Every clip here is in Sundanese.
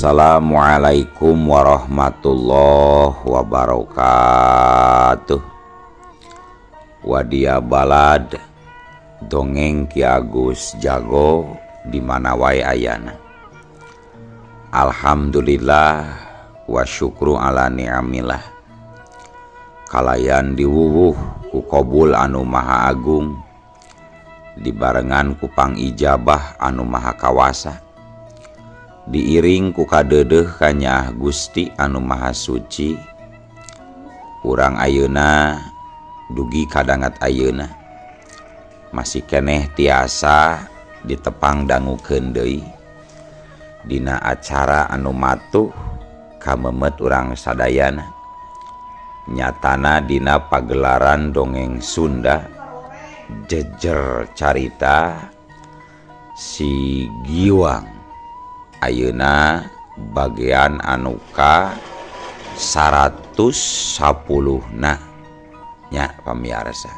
Assalamualaikum warahmatullahi wabarakatuh. Wadia balad dongeng Ki Agus Jago di mana wae ayana. Alhamdulillah wa syukru ala ni'amillah. Kalayan diwuwuh ku qabul anu maha agung, dibarengan ku pangijabah anu maha kawasa, diiring ku kadeudeuh kanyaah Gusti anu maha suci. Urang ayeuna dugi kadangat ayeuna masih keneh tiasa ditepang dangukeun deui dina acara anu matuh kamemet urang sadayana, nyatana dina pagelaran dongeng Sunda jejer carita si Giwang ayeuna bagian anu ka 110 na nya pamiarsa.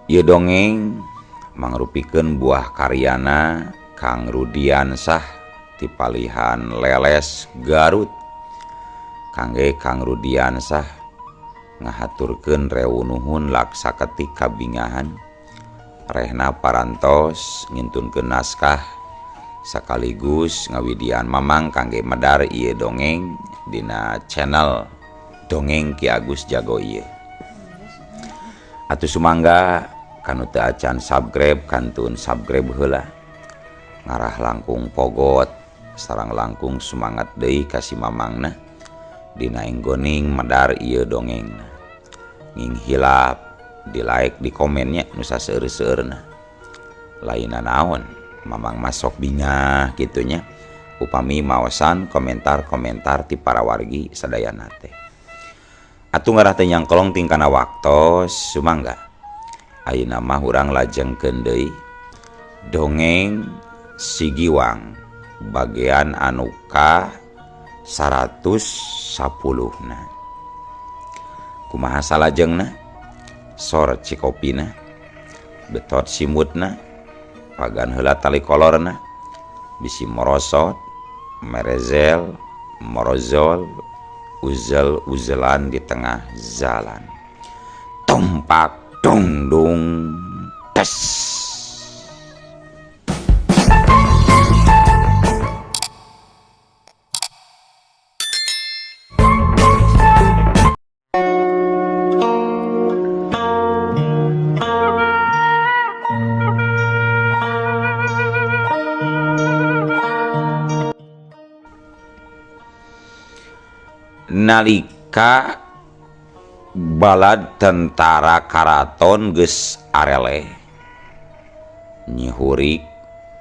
Ieu dongeng mangrupikeun buah karyana Kang Rudiansah ti palihan Leles Garut. Kangge Kang Rudiansah ngahaturkeun rewu nuhun laksa ketik kabingahan rehna parantos ngintunkeun naskah sekaligus ngawidian mamang kangge medar ieu dongeng dina channel Dongeng Ki Agus Jago ieu. Atuh sumangga kanu teu acan subscribe kantun subscribe heula, ngarah langkung pogot sareng langkung semangat deui ka si mamangna dina enggoning medar ieu dongengna. Nging hilap di like di komennya nu saseueur-seueurna, lainna naon mamang masok bingah kitunya upami maosan komentar-komentar ti para wargi sadayana teh. Atuh ngarah teh nyangkolong tingkana waktos sumangga ayeuna mah urang lajengkeun deui dongeng si Giwang bagian anu ka 110 na. Kumaha salajengna? Sor cikopina, betot simutna, pagan heula tali kolorna, bisi morosot, merezel, morozol, uzel-uzelan di tengah jalan. Tumpak dungdung tes. Nalika balad tentara karaton geus areleh, nyihurik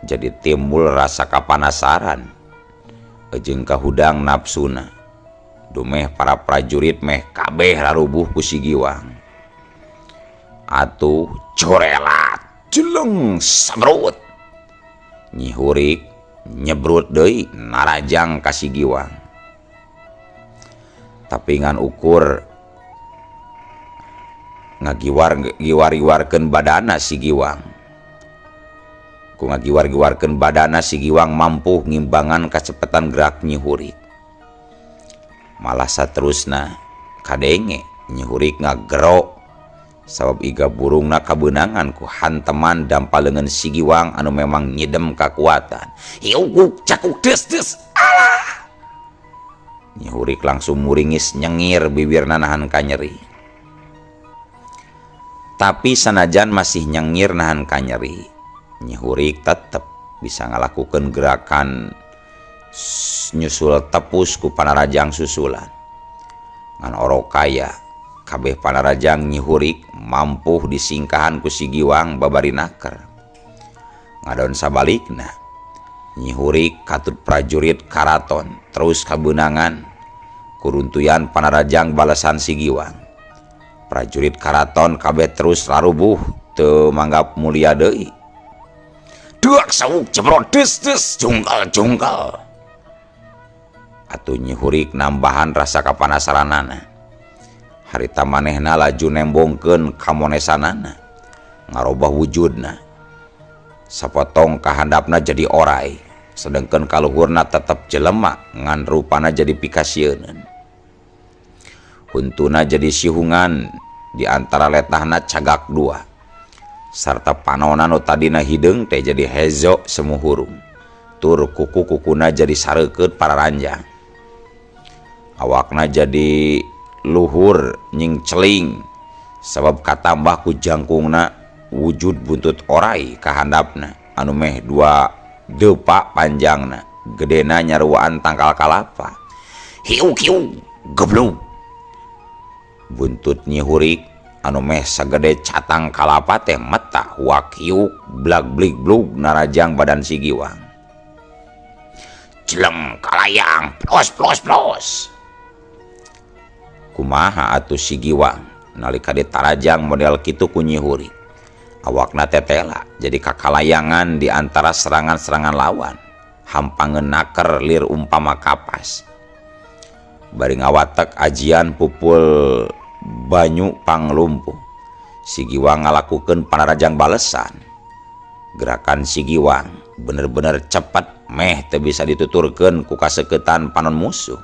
jadi timbul rasa kapanasaran jeung kahudang nafsuna. Dumeh para prajurit meh kabeh rarubuh ku si Giwang. Atuh corelat jeleng sabrut, nyihurik nyebrut deui narajang ka si Giwang. Tapi ngan ukur ngagiwar-giwarkeun badana si Giwang. Ku ngagiwar-giwarkeun badana si Giwang mampu ngimbangan kacepetan gerak nyihurik. Malah saterusna kadenge nyihurik ngagerok sabab iga burungna kabeunangan ku hanteman dampaleungeun si Giwang anu memang nyidem kakuatan. Hiuguk cakuk des des alah. Nyihurik langsung muringis nyengir bibirna nahan kanyeri. Tapi sanajan masih nyengir nahan kanyeri, nyihurik tetep bisa ngalakukeun gerakan nyusul tepus ku panarajang susulan. Ngan orok kaya kabeh panarajang nyihurik mampuh disingkahan ku si Giwang babari naker. Ngadon sabalikna nyihurik katut prajurit karaton terus kabeunangan kuruntuyan panarajang balasan si Giwang. Prajurit karaton kabeh terus rarubuh teu manggap mulia deui. Duak sawuk jebrot des des jungkal jungkal. Atuh nyihurik nambahan rasa kapanasaranana. Harita manehna laju nembongkeun kamonesanana, ngarobah wujudna. Sapotong kahandapna jadi orai, Sedengkeun kaluhurna tetep jelema ngan rupana jadi pikasieuneun. Huntuna jadi sihungan di antara letahna cagak dua. Sarta panona nu tadina hideung teh jadi hezo semu hurung. Tur kuku-kukuna jadi sareukeut pararanjang. Awakna jadi luhur nyingceling sabab katambah ku jangkungna wujud buntut orai kahandapna anu meh dua depa panjangna gedena nyaruaan tangkal kalapa. Hiu kiu geblug buntut Nyi Hurik anu meh sagede catang kalapa teh meta huak hiuk blag blig blug narajang badan si Giwang. Jeleng kalayang plos plos plos. Kumaha atuh si Giwang nalika ditarajang model kitu ku Nyi Hurik. Awakna tetela jadi kakalayangan di antara serangan-serangan lawan. Hampangeun naker lir umpama kapas. Bari ngawatek ajian pupul banyu panglumpuh. Si Giwang ngalakukeun panarajang balesan. Gerakan si Giwang bener-bener cepet meh teu bisa dituturkeun ku kaseukeutan panon musuh.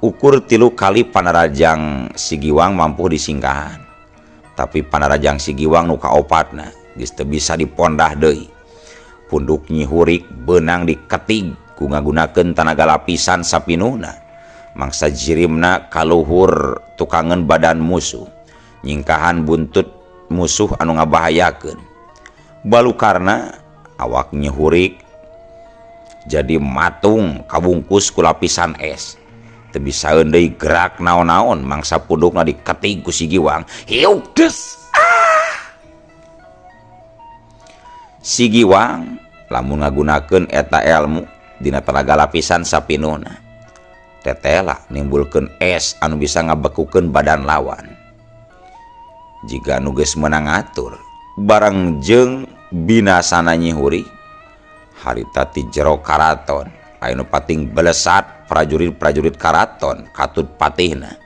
Ukur 3 kali panarajang si Giwang mampu disingkahan. Tapi panarajang si Giwang nu kaopatna geus teu bisa dipondah deui. Punduk Nyi Hurik beunang diketig ku ngagunakeun tanaga lapisan sapinuhna. Mangsa jirimna kaluhur tukangeun badan musuh. Nyingkahan buntut musuh anu ngabahayakeun. Balukarna awak Nyi Hurik jadi matung kabungkus ku lapisan es. Teu bisaeun deui gerak naon-naon mangsa pundukna diketig ku si Giwang. Hiuk des. Ah! Si Giwang lamun ngagunakeun eta elmu dina tanaga lapisan sapinuhna. Tetela nimbulkeun es anu bisa ngabekukeun badan lawan. Jiga nu geus meunang ngatur bareng jeung binasana Nyi Hurik harita ti jero karaton aya nu pating belesat prajurit-prajurit karaton katut patihna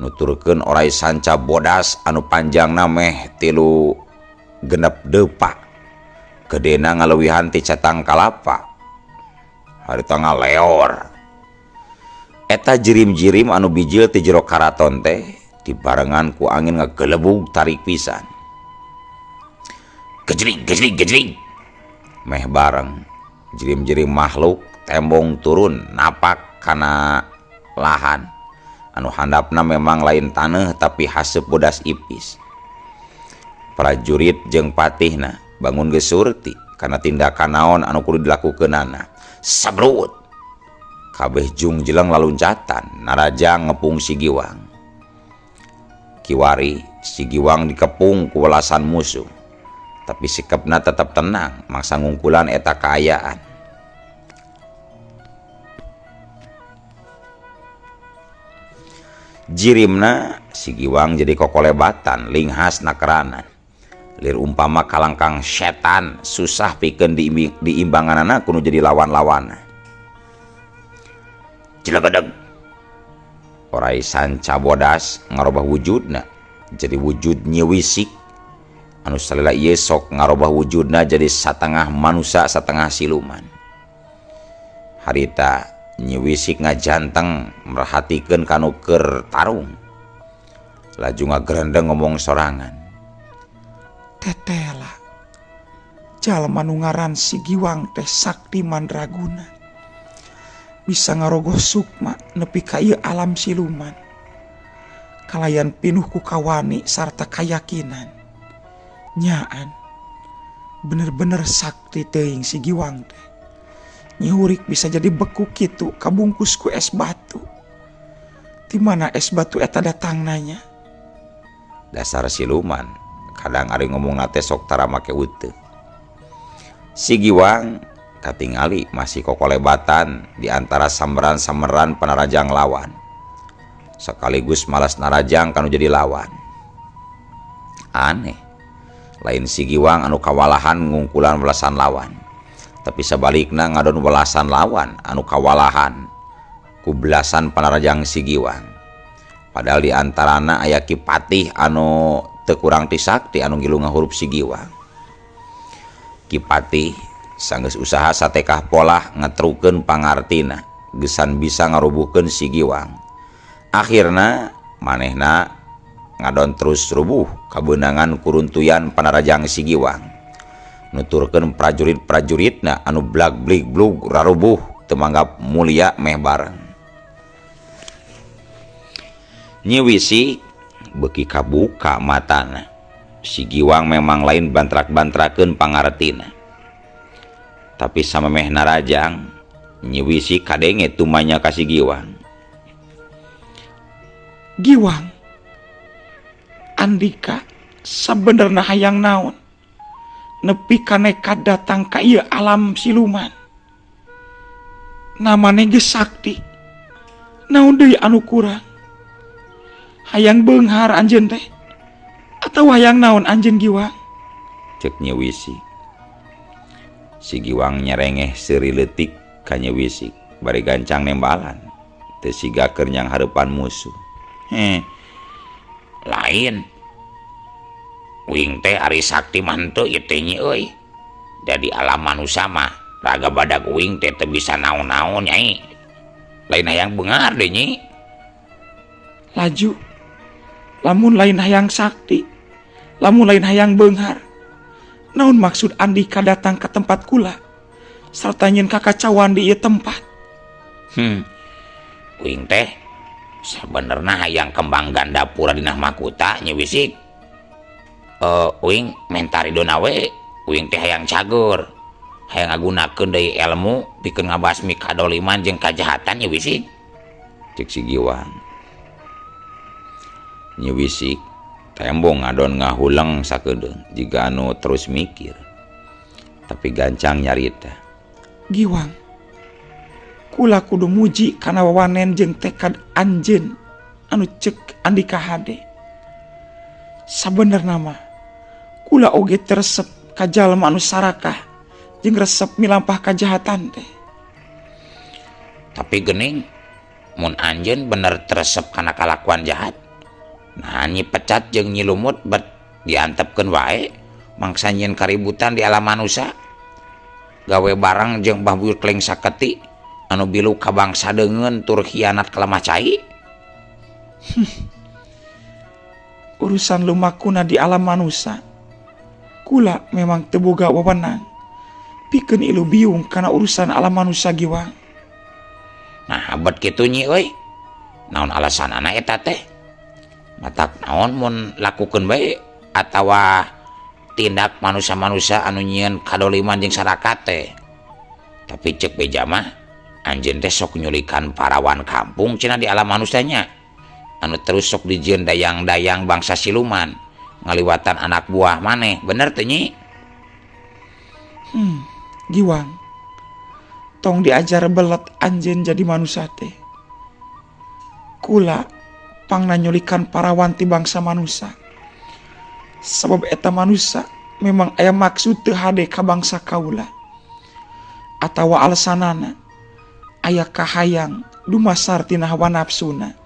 nuturkeun orai sanca bodas anu panjangna meh 3 genep depa gedena ngaleuwihan ti catang kalapa harita ngaleor. Eta jirim-jirim anu bijil ti jero karaton teh dibarengan ku angin ngagelebug tarik pisan. Gejring gejring gejring meh bareng jirim-jirim makhluk tembong turun napak kana lahan anu handapna memang lain taneuh tapi haseup bodas ipis. Prajurit jeung patihna bangun geus surti kana tindakan naon anu kudu dilakukeunana. Sabrut kabeh jung jeleng laluncatan narajang ngepung si Giwang. Kiwari si Giwang dikepung ku welasan musuh tapi sikapna tetap tenang mangsa ngungkulan eta kaayaan. Jirimna si Giwang jadi kokolebatan linghas nakeranan lir umpama kalangkang setan susah pikeun diimbanganana kudu jadi lawan-lawan. Cilegedeg orai sanca bodas ngarobah wujudna jadi wujud Nyi Wisik anu salila ieu sok ngarobah wujudna jadi satengah manusia satengah siluman. Harita Nyi Wisik ngajanteng merhatikeun kanu keur tarung laju ngagerendeng ngomong sorangan. Tetela jalma nu ngaran si Giwang teh sakti mandraguna bisa ngarogoh sukma nepi ka ieu alam siluman kalayan pinuh ku kawani sarta kayakinan. Nyaan bener-bener sakti teuing si Giwang teh. Nyi Hurik bisa jadi beku kitu kabungkus ku es batu. Di mana es batu eta datang nanya? Dasar siluman kadang ari ngomong teh sok tara make uteuh. Si Giwang katingali masih kokolebatan di antara samberan-samberan panarajang lawan. Sekaligus malas narajang kanu jadi lawan. Aneh. Lain si Giwang anu kawalahan ngungkulan welasan lawan. Tapi sebalikna ngadon welasan lawan anu kawalahan ku belasan panarajang si Giwang. Padahal di antarana aya Ki Patih anu teu kurang ti sakti anu ngilu ngahurup si Giwang. Ki Patih Sanggeus usaha satekah polah ngetrukeun pangartina gesan bisa ngarubuhkeun si Giwang. Akhirna manehna ngadon terus rubuh kabeunangan kuruntuyan panarajang si Giwang. Nuturkeun prajurit-prajuritna anu blag blig blug rarubuh teu manggap mulia meh bareng. Nyi Wisik beuki kabuka matana. Si Giwang memang lain bantrak-bantrakeun pangartina. Tapi samemeh narajang Nyi Wisik kadenge tumanya ka si Giwang. Giwang, Andika sabenerna hayang naon? Nepi ka nekat datang ka ieu alam siluman. Namane geus sakti. Naon deui anu kurang? Hayang beunghar anjeun teh atawa hayang naon anjeun Giwang? Cek Nyi Wisik. Si Giwang nyerengeh seuri leutik ka Nyi Wisik bari gancang nembalan teu siga keur nyanghareupan musuh. Heh. Lain Uing teh ari sakti mah henteu ieu teh nyi euy. Da di alam manusia mah raga badag uing teh teu bisa naon-naon nyai. Lain hayang beunghar deui nyi. Laju lamun lain hayang sakti, lamun lain hayang beunghar, naon maksud Andika datang ke tempat kula sarta nyieun kakacauan di ieu tempat? Uing teh sabenerna hayang kembang gandapura dina mahkota Nyi Wisik. Uing menta ridona we, uing teh hayang cager, hayang ngagunakeun deui ilmu pikeun ngabasmi kadoliman jeung kajahatan Nyi Wisik. Cek si Giwang. Nyi Wisik tembong ngadon ngahuleng sakedeung jiga anu terus mikir. Tapi gancang nyarita. Giwang, kula kudu muji kana wawanen jeung tekad anjeun anu cek Andika hade. Sabenerna mah kula oge teu resep ka jalma anu sarakah jeung resep milampah kajahatan teh. Tapi geuning mun anjeun bener teu resep kana kalakuan jahat, nah Nyi Pecat jeung Nyi Lumut bet diantepkeun wae mangsa nyieun kaributan di alam manusia. Gawe bareng jeung Mbah Buyut Kleng Saketi anu bilu ka bangsa deungeun tur khianat ka lemah cai. Urusan lumakuna di alam manusia, kula memang teu boga wewenang pikeun ilu biung kana urusan alam manusia Giwang. Nah, bet kitu nyi euy. Naon alasanana eta teh? Matak naon mun lakukeun bae atawa tindak manusia-manusia anu nyieun kadoliman jeung sarakat teh. Tapi cek beja mah anjeun teh sok nyulikan parawan kampung cenah di alam manusianya. Anu terus sok dijieun dayang-dayang bangsa siluman ngaliwatan anak buah maneh. Bener teu nyi? Giwang, tong diajar belet anjeun jadi manusia teh. Kula pangna nyulikan parawan ti bangsa manusia. Sabab eta manusia memang aya maksud teu hade ka bangsa kaula. Atawa alasanana aya kahayang dumasar tina hawa nafsuna.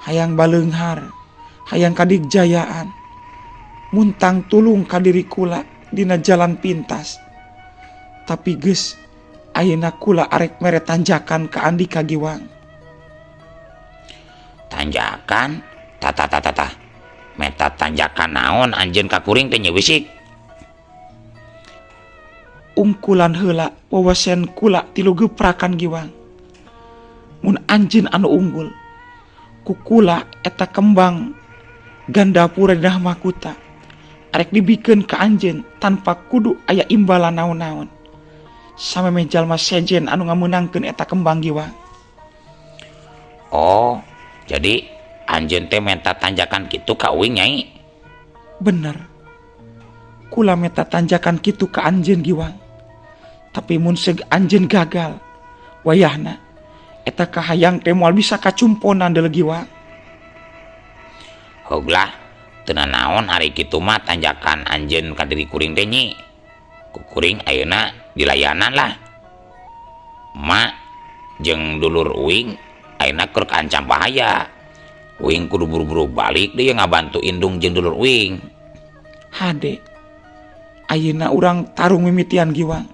Hayang baleunghar, hayang kadigjayaan. Muntang tulung ka diri kula dina jalan pintas. Tapi geus ayeuna kula arek mere tanjakan ka Andika Giwang. Tanjakan? Tata tata tata. Meta tanjakan naon anjeun ka kuring teh Nyi Wisik? Ungkulan heula wawasen kula tilu geprakan Giwang. Mun anjeun anu unggul, kukula eta kembang gandapura dina mahkota arek dibikeun ka anjeun tanpa kudu aya imbalan naon-naon. Samemeh jalma sejen anu ngameunangkeun eta kembang Giwang. Oh, jadi anjeun teh menta tanjakan kitu ka uing nyai? Bener. Kula menta tanjakan kitu ka anjeun Giwang. Tapi mun seug anjeun gagal, wayahna eta kahayang teh moal bisa kacumponan deuleu Giwang. Heuglah, teu nanaon ari kitu mah tanjakan anjeun ka diri kuring teh nyi. Ku kuring ayeuna dilayanan lah. Ma jeung dulur uing ayeuna keur kaancam bahaya. Uing kudu buru-buru balik deui ngabantu indung jeung dulur uing. Hade. Ayeuna urang tarung mimitian Giwang.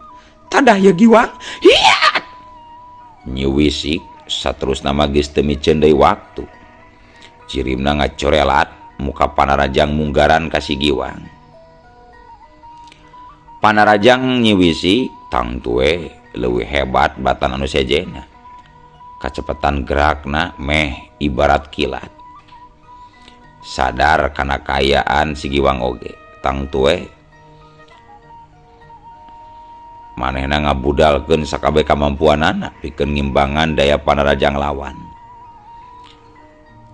Tadah ye Giwang. Hiat. Nyi Wisik saterusna mah geus teu miceun deui waktu. Cirimna ngacorelat muka Panarajang munggaran ka si Giwang. Panarajang Nyi Wisik tangtu we leuwih hebat batan anu sejenna. Kacepetan gerakna meh ibarat kilat. Sadar kana kaayaan si Giwang oge tangtu we manehna ngabudalkeun sakabeh kamampuanana pikeun ngimbangan daya Panarajang lawan.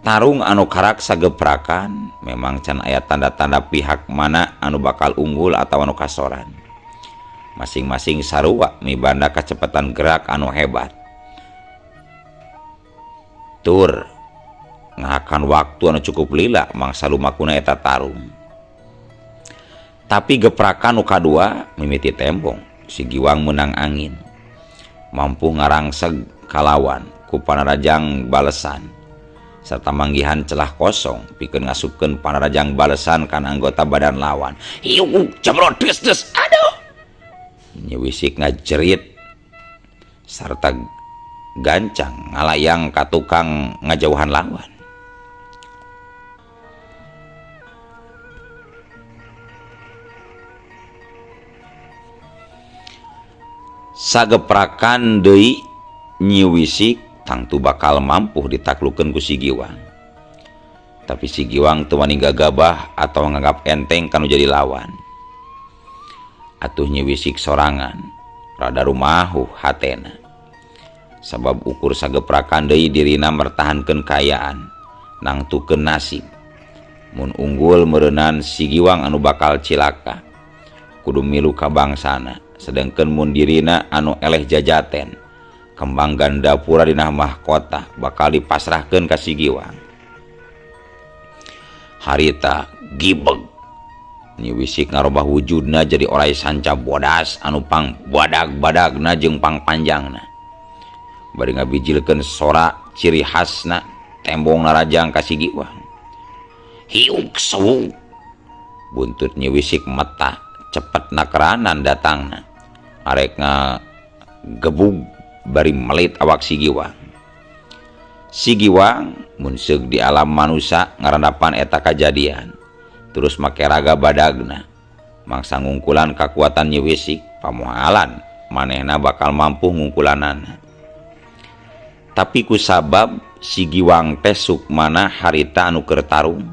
Tarung anu karaksa geprakan memang can aya tanda-tanda pihak mana anu bakal unggul atawa anu kasoran. Masing-masing sarua mibanda kacepetan gerak anu hebat. Tur ngahakan waktu anu cukup lila mangsa lumakuna eta tarung. Tapi geprakan nu kadua mimiti tembong. Si Giwang menang angin, mampu ngarangseg kalawan ku Panarajang balesan serta manggihan celah kosong pikeun ngasupkeun Panarajang balesan kana anggota badan lawan. Hiu jemrot des des aduh. Nyi Wisik ngajerit sarta gancang ngalayang ka tukang ngajauhan lawan. Sageprakan deui Nyi Wisik tangtu bakal mampu ditaklukeun ku si Giwang. Tapi si Giwang teu wani gagabah atau nganggap enteng kanu jadi lawan. Atuh Nyi Wisik sorangan rada rumahuh hatena. Sabab ukur sageprakan deui dirina mertahankeun kaayaan nangtukeun nasib. Mun unggul meureunan si Giwang anu bakal cilaka kudu milu ka bangsana. Sedangkan mun dirina anu eleh jajaten kembang gandapura dina mahkota bakal dipasrahkeun ka si Giwang. Harita gibeg Nyi Wisik ngarobah wujudna jadi orai sanca bodas anu pang badag-badagna jeung pang panjangna. Bari ngabijilkeun sora ciri khasna tembong narajang ka si Giwang. Hiuk sewuk buntut Nyi Wisik meta cepet nakeranan datangna. Arek ngagebug bari melit awak si Giwang. Si Giwang mun seug di alam manusa ngarandapan eta kajadian. Terus make raga badagna mangsa ngungkulan kakuatan Nyi Wisik pamohalan manehna bakal mampu ngungkulanana. Tapi kusabab si Giwang teh sukmana harita anu keur tarung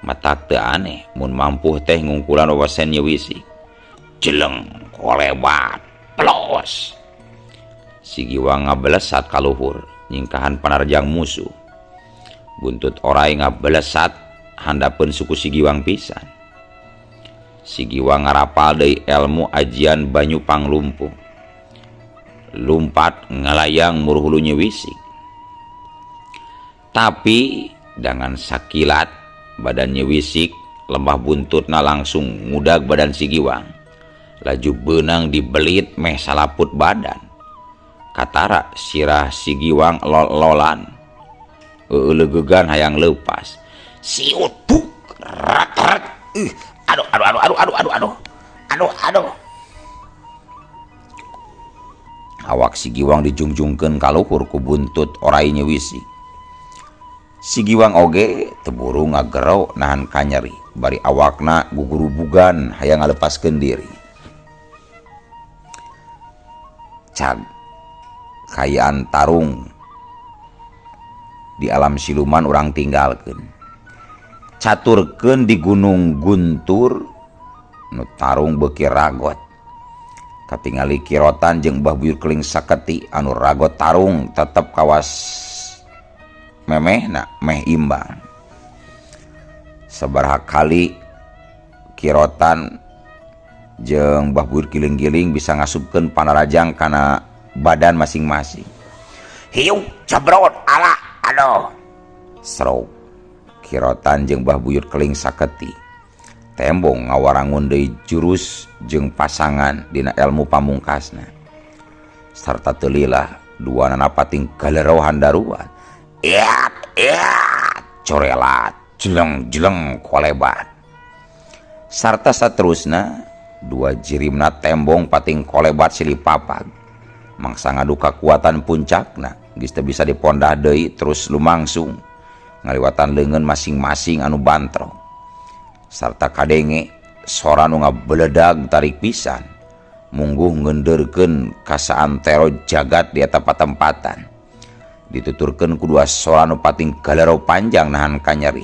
matak teu aneh mun mampu teh ngungkulan wawasan Nyi Wisik. Jeleng kolebat plos. Si Giwang ngabelesat kaluhur nyingkahan Panarjang musuh. Buntut orai ngabelesat handapeun suku si Giwang pisan. Si Giwang ngarapal deui elmu ajian banyu panglumpuh. Lumpat ngalayang murhulu Nyi Wisik. Tapi dengan sakilat badan Nyi Wisik lembah buntutna langsung ngudag badan si Giwang. Laju beunang dibelit meh salaput badan. Katara sirah si Giwang lol-lolan. Eueulegegan hayang leupas. Siut buk rat rat. Aduh aduh aduh aduh aduh aduh aduh. Aduh aduh. Awak si Giwang dijungjungkeun ka luhur ku buntut orai Nyi Wisik. Si Giwang oge teu buru ngagero nahan kanyeri bari awakna gugurubugan hayang ngalepaskeun diri. Cag kayaan tarung di alam siluman urang tinggalkeun. Caturkeun di Gunung Guntur nu tarung beuki ragot. Katingali kirotan jeung Mbah Buyut Keling Saketi anu ragot tarung tetep kawas memehna meh imbang. Sabaraha kali kirotan jeung Mbah Buyut Giling-giling bisa ngasupkeun Panarajang kana badan masing-masing. Hiu jebrot ala aduh. Stroke kirotan jeung Mbah Buyut Keling Saketi. Tembong ngawarangun deui jurus jeung pasangan dina ilmu pamungkasna. Sarta teu lila duanana pating galerohan daruan. Iat iat corelat jeleng-jeleng kolebat. Sarta saterusna Dua jirimna tembong pating kolebat silih papag. Mangsa ngadu kakuatan puncakna geus teu bisa dipondah deui terus lumangsung ngaliwatan leungeun masing-masing anu bantrok. Sarta kadenge sora nu ngabeledag tarik pisan mungguh ngendeurkeun ka saantero jagat di eta patempatan. Dituturkeun ku dua sora nu pating galero panjang nahan kanyeri.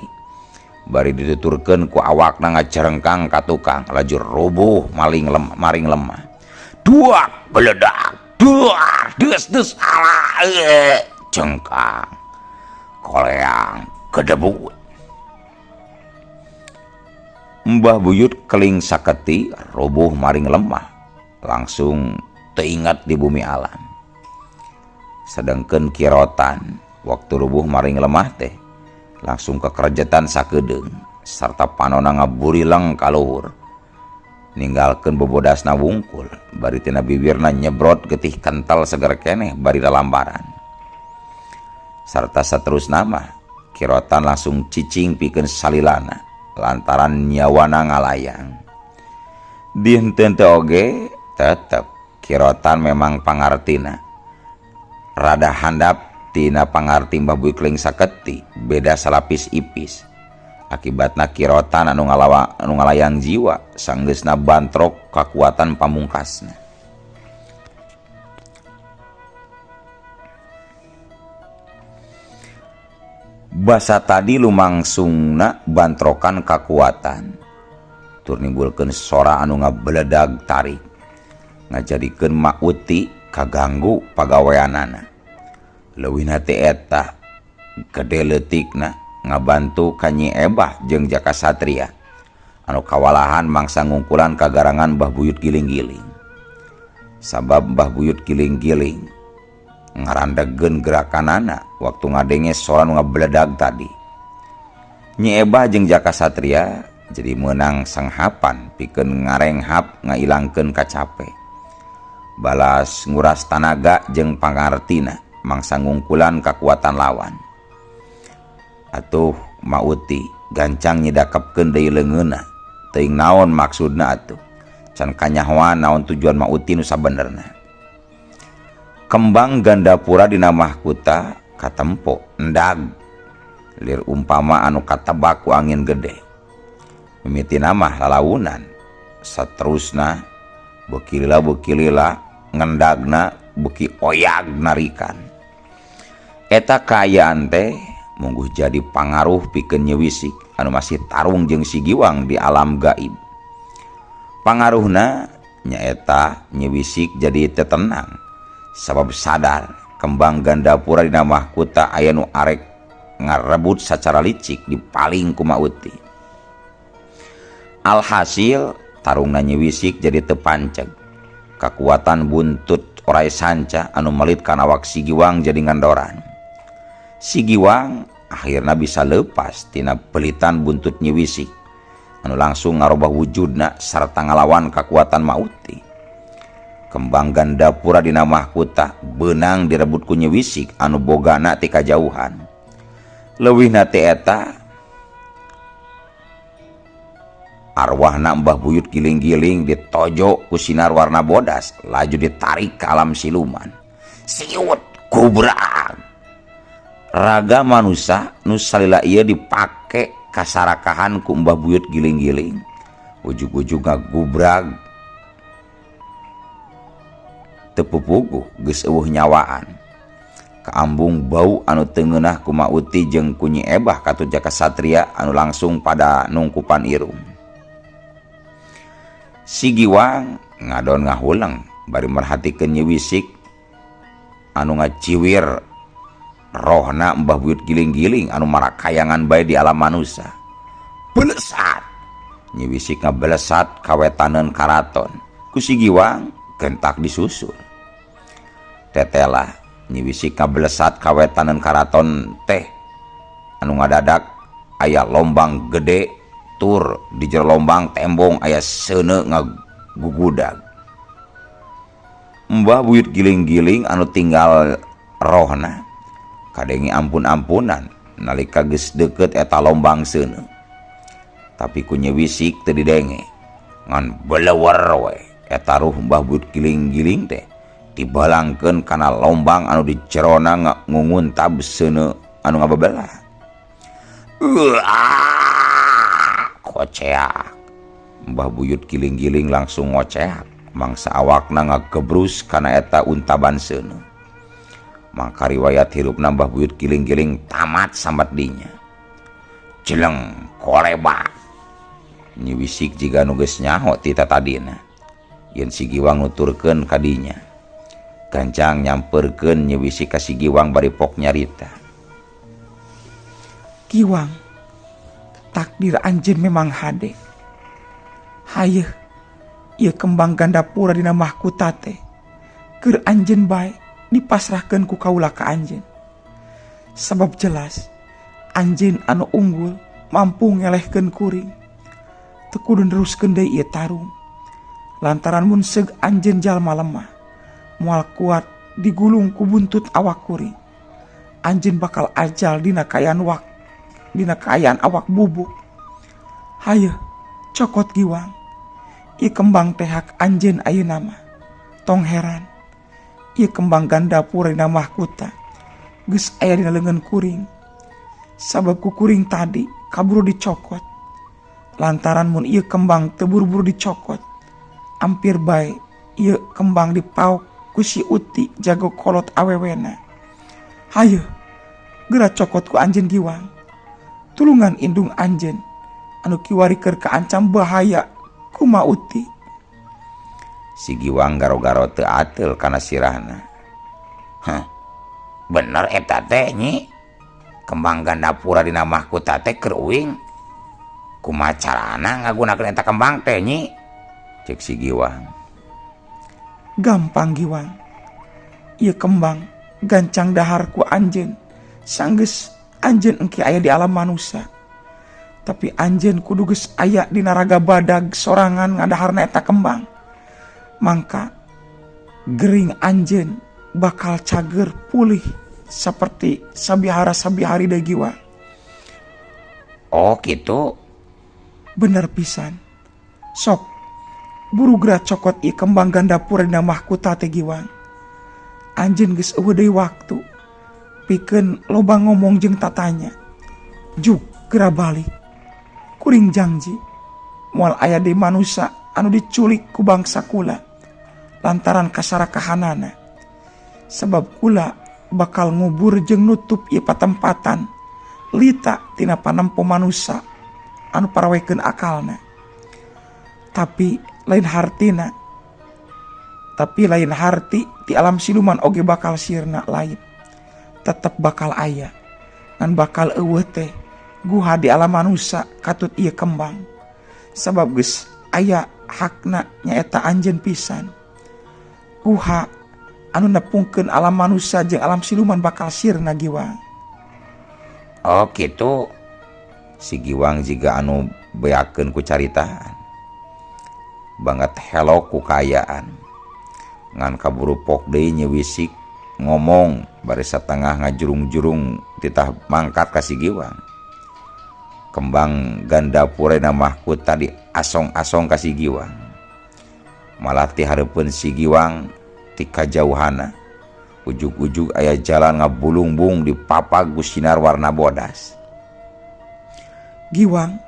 Bari dituturkeun ku awakna ngajarengkang ka tukang laju rubuh maling maring lemah. Duak beledak duak des des ala cengkang koleang kedebut. Mbah Buyut keling saketi rubuh maring lemah langsung teingat di bumi alam. Sedangkan Kirotan waktu rubuh maring lemah teh langsung kekerjetan sakedeung sarta panona ngaburileng ka luhur ninggalkeun bobodasna wungkul bari tina bibirna nyebrot getih kental seger keneh bari lalambaran. Sarta saterusna mah Kirotan langsung cicing pikeun salilana lantaran nyawana ngalayang. Dinten teh oge tetep Kirotan memang pangartina rada handap tina pangarti Mbah Buyut Keling Saketi beda salapis ipis. Akibatna Kirotan anu ngalawa anu ngalayang jiwa sanggeusna bantrok kakuatan pamungkasna. Basa tadi lumangsungna bantrokan kakuatan tur nimbulkeun sora anu ngabeledag tarik ngajadikeun Mak Uti kaganggu pagaweanana. Leuwihna ti eta gede leutikna ngabantu ka Nyi Ebah jeung Jaka Satria anu kawalahan mangsa ngungkulan kagarangan Mbah Buyut Giling-giling. Sabab Mbah Buyut Giling-giling ngarandegeun gerakanana waktu ngadenge sora nu ngabeledag tadi. Nyi Ebah jeung Jaka Satria jadi meunang sanghapan pikeun ngarenghap ngailangkeun kacape. Balas nguras tanaga jeung pangartina mangsa ngungkulan kakuatan lawan. Atuh Mak Uti gancang nyidakepkeun deui leungeunna. Teuing naon maksudna atuh. Can kanyahoan naon tujuan Mak Uti nu sabenerna. Kembang Gandapura dina mahkuta katempo endag lir umpama anu katebak ku angin gede. Mimitina mah lalaunan saterusna beuki lila ngendagna beuki oyag narikan. Eta kaayaan teh mungguh jadi pangaruh pikeun Nyi Wisik anu masih tarung jeung si Giwang di alam gaib. Pangaruhna nyaeta Nyi Wisik jadi teu tenang sabab sadar kembang Gandapura dina mahkuta aya nu arek ngarebut sacara licik dipaling ku Mak Uti. Alhasil tarungna Nyi Wisik jadi teu panceg. Kakuatan buntut orai sanca anu melit kana awak si Giwang jadi ngandoran. Si Giwang akhirna bisa lepas tina pelitan buntut Nyi Wisik anu langsung ngarobah wujudna sarta ngalawan kakuatan Mak Uti. Kembang Gandapura dina mahkuta beunang direbut ku Nyi Wisik anu bogana ti kajauhan. Leuwihna ti eta arwahna Mbah Buyut Giling-giling ditojo ku sinar warna bodas laju ditarik ke alam siluman. Siut kubrak. Raga manusa nu salila ieu dipake kasarakahan ku Mbah Buyut Giling-giling. Ujug-ujug ngagubrag teu pupuguh geus eueuh nyawaan. Kaambung bau anu teu ngeunah ku Mak Uti jeung ku Nyi Ebah katut Jaka Satria anu langsung pada nungkupan irung. Si Giwang ngadon ngahuleng bari merhatikeun Nyi Wisik anu ngaciwir rohna Mbah Buyut Giling-giling anu marakayangan bae di alam manusa. Belesat Nyi Wisik ngabelesat kawetaneun karaton. Ku si Giwang gentak disusul. Tetela Nyi Wisik ngabelesat kawetaneun karaton teh anu ngadadak aya lombang gede tur di jero lombang tembong aya seuneu ngagugudag. Mbah Buyut Giling-giling anu tinggal rohna kadenge ampun-ampunan nalika geus deukeut eta lombang seuneu. Tapi ku Nyi Wisik teu didenge. Ngan belewer we eta ruh Mbah Buyut Giling-giling teh dibalangkeun kana lombang anu di jerona ngunguntab seuneu anu ngabebelah. Koceak. Mbah Buyut Giling-giling langsung ngoceak mangsa awakna ngagebrus kana eta untaban seuneu. Mangka riwayat hirupna Mbah Buyut Giling-giling tamat sambat dinya. Jeleng koleba. Nyi Wisik jiga nu geus nyaho ti tatadina. Yen si Giwang nuturkeun ka dinya. Gancang nyamperkeun Nyi Wisik ka si Giwang bari pok nyarita. Giwang, takdir anjeun memang hade. Hayeuh, ieu kembang Gandapura dina mahkuta teh. Keur anjeun bae dipasrahkeun ku kaula ka anjeun. Sabab jelas anjeun anu unggul mampu ngelehkeun kuring. Teu kudu neruskeun deui ieu tarung. Lantaran mun seug anjeun jalma lemah, moal kuat digulung ku buntut awak kuring. Anjeun bakal ajal dina kaayaan wak, dina kaayaan awak bubuk. Hayeuh, cokot Giwang. Ieu kembang teh hak anjeun ayeuna mah. Tong heran. Ieu kembang Gandapura dina mahkuta geus aya dina leungeun kuring. Sabab ku kuring tadi kaburu dicokot. Lantaran mun ieu kembang teu buru-buru dicokot, ampir bae ieu kembang dipaok ku si Uti jago kolot awewena. Hayeuh, geura cokot ku anjeun Giwang. Tulungan indung anjeun anu kiwari keur kaancam bahaya kuma Uti. Si Giwang garo-garo teu ateul kana sirahna. Hah, bener eta teh Nyi. Kembang Gandapura dina mahkuta teh keur uing. Kumaha carana ngagunakeun eta kembang teh Nyi? Cek si Giwang. Gampang Giwang. Ieu kembang gancang dahar ku anjeun. Sanggeus anjeun engke aya di alam manusia. Tapi anjeun kudu geus aya dina raga badag sorangan ngadaharna eta kembang. Mangka gering anjeun bakal cager pulih seperti sabihara sabihari deui Giwang. Oh gitu. Bener pisan. Sok buru geura cokot ieu kembang Gandapura dina mahkuta teh Giwang. Anjeun geus eueuh deui waktu. Pikeun loba ngomong jeung tatanya. Juk geura balik. Kuring jangji moal aya deui manusa anu diculik ku bangsa kula lantaran kasarakahanana. Sebab kula bakal ngubur jeung nutup ieu patempatan lita tina panempo manusa anu parawekeun akalna. Tapi lain hartina, tapi lain harti ti alam siluman oge bakal sirna lain. Tetep bakal aya. Ngan bakal eueuh teh guha di alam manusa katut ieu kembang. Sabab geus aya hakna nyaeta anjeun pisan. Guha anu nepungkeun alam manusa jeung alam siluman bakal sirna Giwang. Oh gitu. Si Giwang jiga anu beakeun ku caritaan. Banget helok ku kaayaan. Ngan kaburu pok deui Nyi Wisik ngomong bari satengah ngajurung-jurung titah mangkat ka si Giwang. Kembang Gandapura dina mahkuta di asong-asong ka si Giwang. Malah ti hareupeun si Giwang ti kajauhana. Ujug-ujug aya jalan ngabulungbung dipapag ku sinar warna bodas. Giwang,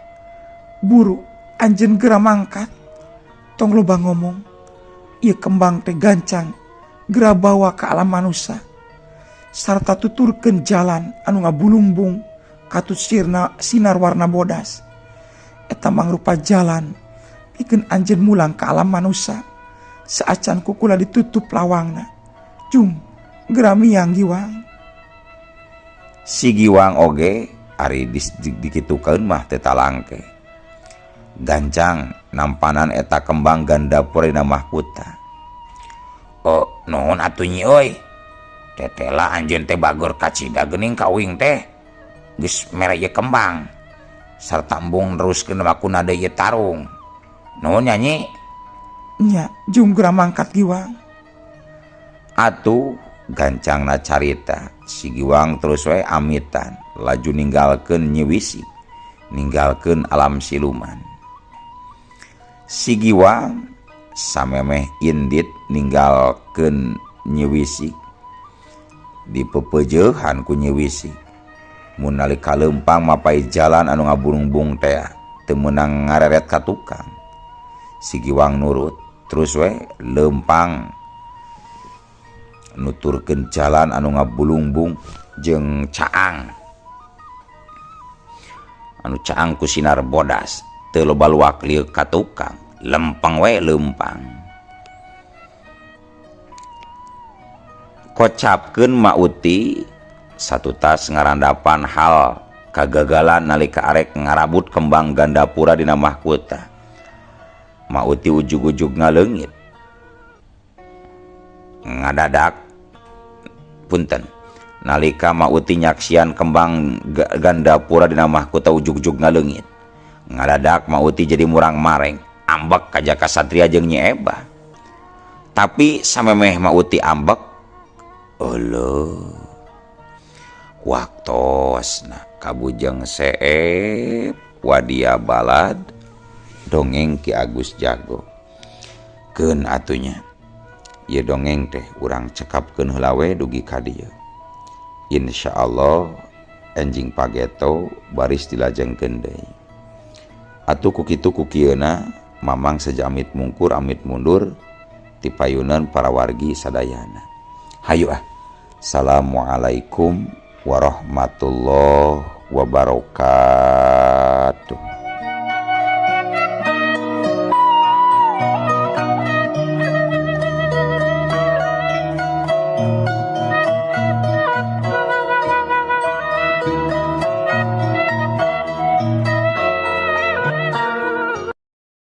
buru anjeun geura mangkat. Tong loba ngomong. Ieu kembang teh gancang geura bawa ka alam manusa. Sarta tuturkeun jalan anu ngabulungbung katut sirna sinar warna bodas. Eta mangrupa jalan pikeun anjeun mulang ka alam manusa. Saacan ku kula ditutup lawangna. Jung, geura miang Giwang. Si Giwang oge ari dikitukeun mah teu talangke. Gancang nampanan eta kembang Gandapura dina mahkuta. Oh, nuhun atuh Nyi euy. Tetela anjeun teh bageur kacida geuning ka uing teh. Geus mere ieu kembang. Sarta embung neruskeun wakuna deui ieu tarung. Nuhun nya Nyi. Nya, jung geura mangkat Giwang. Atuh gancangna carita si Giwang terus we amitan laju ninggalkeun Nyi Wisik, ninggalkeun alam siluman. Si Giwang samemeh indit ninggalkeun Nyi Wisik dipepejeuhan ku Nyi Wisik. Mun nalika leumpang mapai jalan anu ngabulungbung teh teu meunang ngareret ka tukang. Si Giwang nurut terus we leumpang nuturkeun jalan anu ngabulungbung jeung caang. Anu caang ku sinar bodas teu loba luak lieu ka tukang, lempeng we leumpang. Kocapkeun Ma Uti satutas ngarandapan hal kagagalan nalika arek ngarabut kembang Gandapura dina mahkota. Ma Uti ujug-ujug ngaleungit. Ngadadak punten. Nalika Ma Uti nyaksian kembang Gandapura dina mahkota ujug-ujug ngaleungit. Ngadadak Ma Uti jadi murang-mareng, ambek ka Jaka Satria jeung Nyi Ebah. Tapi samemeh Ma Uti ambek, euleuh. Waktosna kabujeng seep wadia balad dongeng Ki Agus Jago. Keun atunya ieu dongeng teh urang cekapkeun heula we dugi ka dieu. Insyaallah enjing pageto baris dilajengkeun deui. Atuh ku kitu ku kieuna Mamang seja amit mungkur amit mundur ti payunan para wargi sadayana. Hayu ah. Assalamualaikum warahmatullahi wabarakatuh.